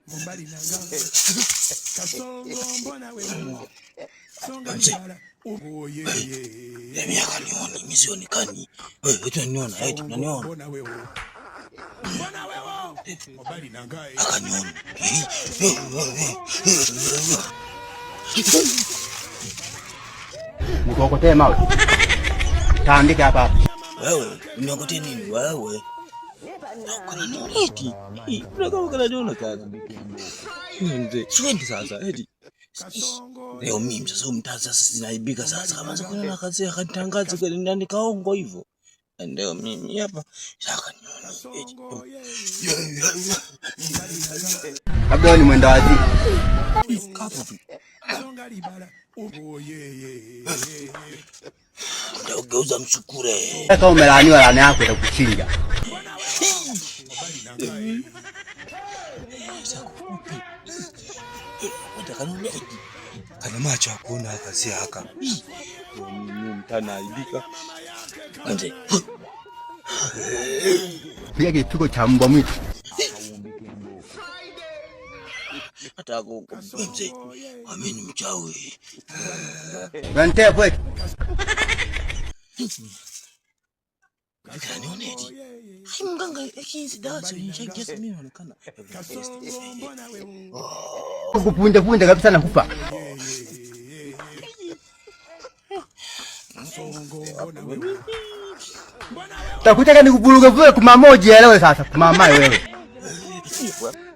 Mobali na nga Kasongo mbona wewe songa Mzee. libala oh yeah yeah Mimi akanioni, mimi sionekani. Wewe eti unaniona, eti Kasongo unaniona. mbona wewe mbona wewe mobali na nga Akaniona. Nikuokotee mawe. Taandika hapa hapa. Wewe, uniokote nini wewe? Kananiona eti. Kama kananiona sasa. Mzee, siwendi sasa eti. Kasongo Leo mimi sasa mtaa sasa zinaibika sasa kama za kuna kazi akanitangaza kwa nani kaongo hivyo. Ndio mimi hapa. Sasa kaniona eti. Kasongo yeah mobali na nga Labda wewe ni mwenda wazimu. Kapo tu. Songa libala oh yeah yeah Ndio msukure. Kama umelaaniwa, laana yako itakuchinja. mobali na nga Sakupi. Watakanona eti. Kana macho akuona akazi haka. Mimi mtana aibika. Mzee. Piga kipigo cha mbwa mwitu. Hata mzee. Amini mchawi. Unanitea kweli? Kaniona eti. Ai mganga hizi dawa zinanishangia mimi naonekana. Kasongo mbona wewe Kupunja punja kabisa nakufa. Kasongo mbona wewe Takutaka nikuburuge vule kumamoja elewe sasa kumamae wewe.